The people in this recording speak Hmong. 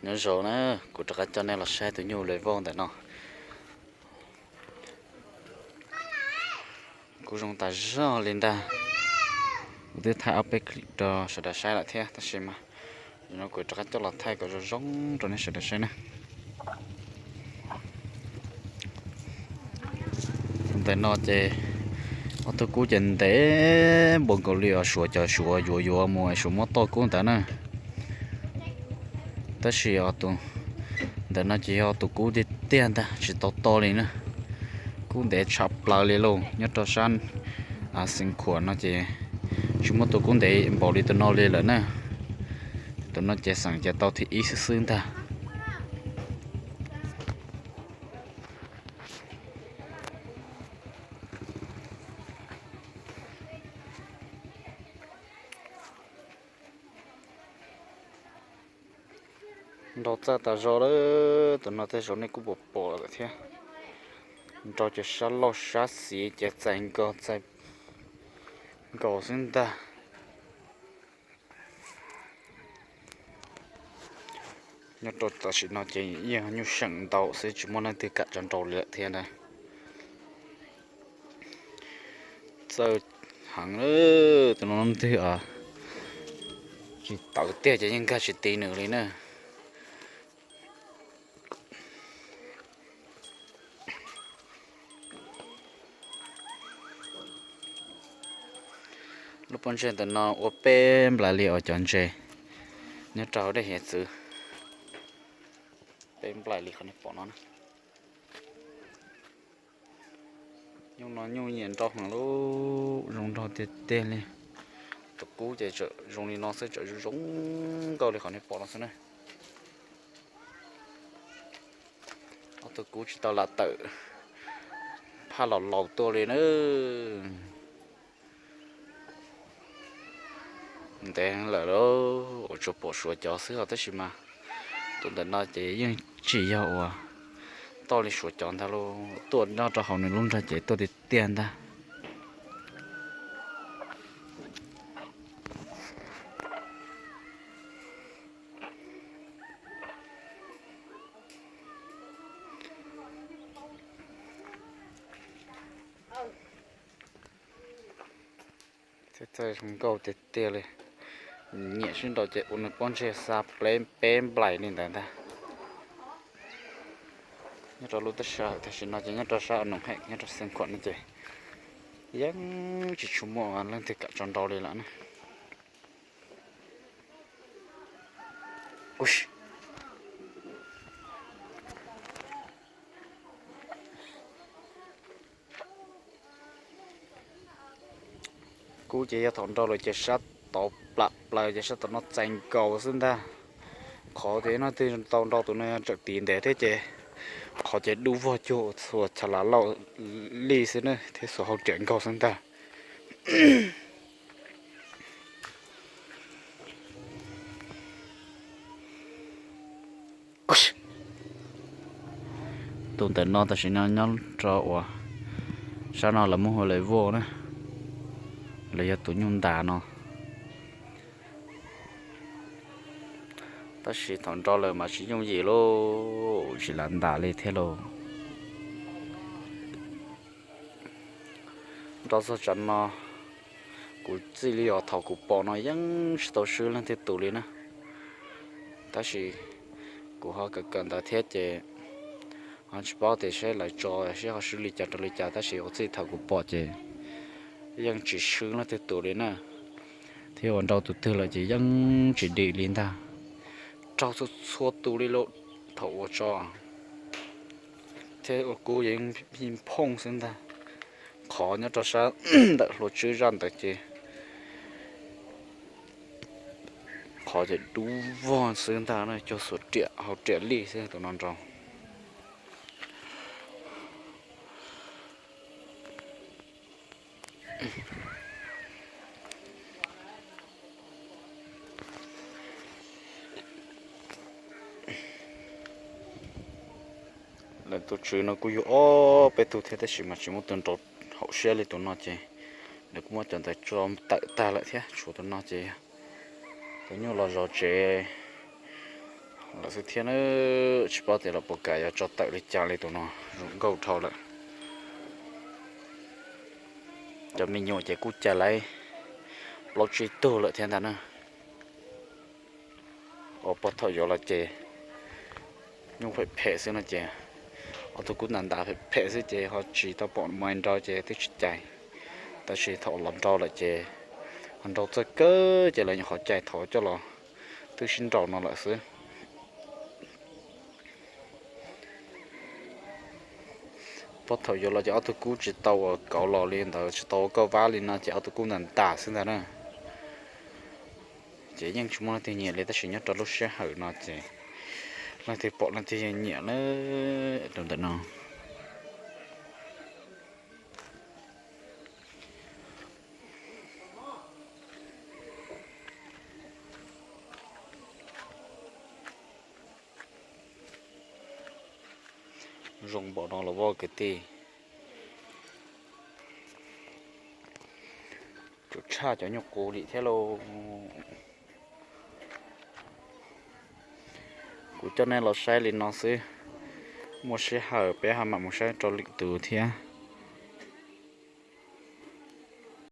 Nyob zoo na, kuv rov qab coj nej los saib tus nyuj lawv vauj ntawm no. Kuj zoo tas zog li ntag. Kuv twb thaij ob peb clip rau sawv daws saib lawm thiab tab sis mas no kuv rov qab coj los thaij kom zoo zoo rau nej sawv daws saib na. Ntawm no ces ob tug kub ces ntev npaum nkaus li os, suav cov suav yuav yuav mus suav muab toj kub ntawd na. Tab sis os tus ntawm no ces yog tus kub tiag tiag ntag, tsis tau toj li na. Kub ntev tshaj plaws li lauj, nyob rau sab Xeev Khuam no ces tsis muaj tus kub ntev npaum li tus no li lawm na. Tus no ces xeem ces tau thib ib xwb xwb ntag. Nrau txawj tas zog lawm, tus no tej zaum nej kuj pom pom lawm thiab. Nrau ces sab laug sab xis ces txais nkaus txais nkaus xwb ntag. Nyob rau tam sim no ces yeej nyuj seem ntau xwb, tsis muaj leej twg kam tso nrau li lawm thiab ntag. Txawj heev, tus no leej twg tsis tawv tiag ces yeej nkag tsis ti nws li na. Lub pob ntseg ntawm no ua peb nplais li os cov ntses nyob rau hauv dej hiav txwv. Peb nplais li qhov nej pom no na. Nyuj no nyuj nyiam nrau heev lub, zoo nrau tiag tiag li. Tus kub ces tseem zoo li no xwb, tseem zoo zoo nkauj li qhov nej pom no xwb na. Ob tug kub tsis tau lam tawm phaj los laus tuaj li na. Ntev lawm lauj, ua tsuas pom suav cov xwb os, tab sis mas tus ntawm no ces yeej tsis yog uas toj li suav cov ntag lauj, tuaj nyob rau hauv nws lub nrog cev tuaj tiag tiag ntag. Thiab txawj zoo nkauj tiag tiag li. Nyiam sib nrau ces ua nws pob ntseg xa peb nplais li ntawd ntag. Nyob rau lub teb chaws tam sim no ces nyob rau sab Noom Heem nyob rau Xeev Khuam no ces yeej tsis tshua muaj leej twg kam tso nrau li lawm na. Kub ces yog thaum nrau lawm ces sab tod plam plaws ces sab tom no txais nkaus xwb ntag. Qhov tias leej twg tau nrau tus no tsawm tiv ntev thiab ces qhov ces dub vog cuag txhua chaw lav lauj li xwb na thiab xuas hau riam nkaug xwb ntag. Tus ntawm no tam sim no nyob rau uas sab no lawv muab hu lawv vauj na, los yog tus nyuj ntas no. Tab sis thaum nrau lawm mas tsis yooj yim lauj, tsis lam ntas li thiab lauj. Nrau txog tsam no kuv txij li os thaum kuv pom no yeej tsis tau swb leej twg tus li na. Tab sis kuv ho kawm kawm ntawv thiab ces ho tsis paub tias saib lawv tso seb ho swb li cas rau li cas, tab sis ua txij thaum kuv pom ces yeej tsis swb leej twg tus li na. Thiab ua nrau tus twg lawm ces yeej tsis dim li ntag, raug txhua txhua tus li lauj thaum ua tso. Thiab ua kub yeej pij phooj xwb ntag. Qhov nyob rau sab ntawm hlua tswb zaj ntawd ces qhov ces dub vog xwb ntag na, cuag xuas riam hau riam lij xwb tus no nrau. Lawv tus tswv no kuj yug ob peb tug thiab tab sis mas tsis muaj tus nrau haum siab li tus no ces lawv kuj muab cov ntawd tso tawm tag lawm thiab, tshuav tus no ces yog tus nyuj los zov tsev, Lawm xwb thiab na, tsis paub tias los puas kam yuav tso tawm li cas li tus no, zoo nkauj dhau lawm. Cov me nyuam ces kuj cais lawv plaub tsib tug lawm thiab ntag na. Uas puag thaum yuav los ces nyuj phem phem xwb no ces ob tug kub ntas ntas phem phem xwb ces ho tsis tau pom mus nrau ces twb tsis cais. Tab sis thaum los nrau lawm ces ho nrau txawj kawg ces lawv nyuam qhuav cais thaum coj los twb sib nraus no lawm xwb. Puag thaum yuav los ces ob tug kub tsis tau ua kauv los li ntawd, tsis tau ua kauj vab li no ces ob tug kub ntas ntas xwb ntag na. Ces yeej tsis muaj leej twg nyiam li tab sis nyob rau lub sij hawm no ces leej twg pom leej twg yeej nyiam na. Rau ntawm no zoo npaum no los vaj kwv tij. Tsuas tshaj cov nyuj qus li thiab lauj. Kuv coj nej los saib li no xwb, muaj sij hawm peb ho mam mus saib rau lwm tus thiab.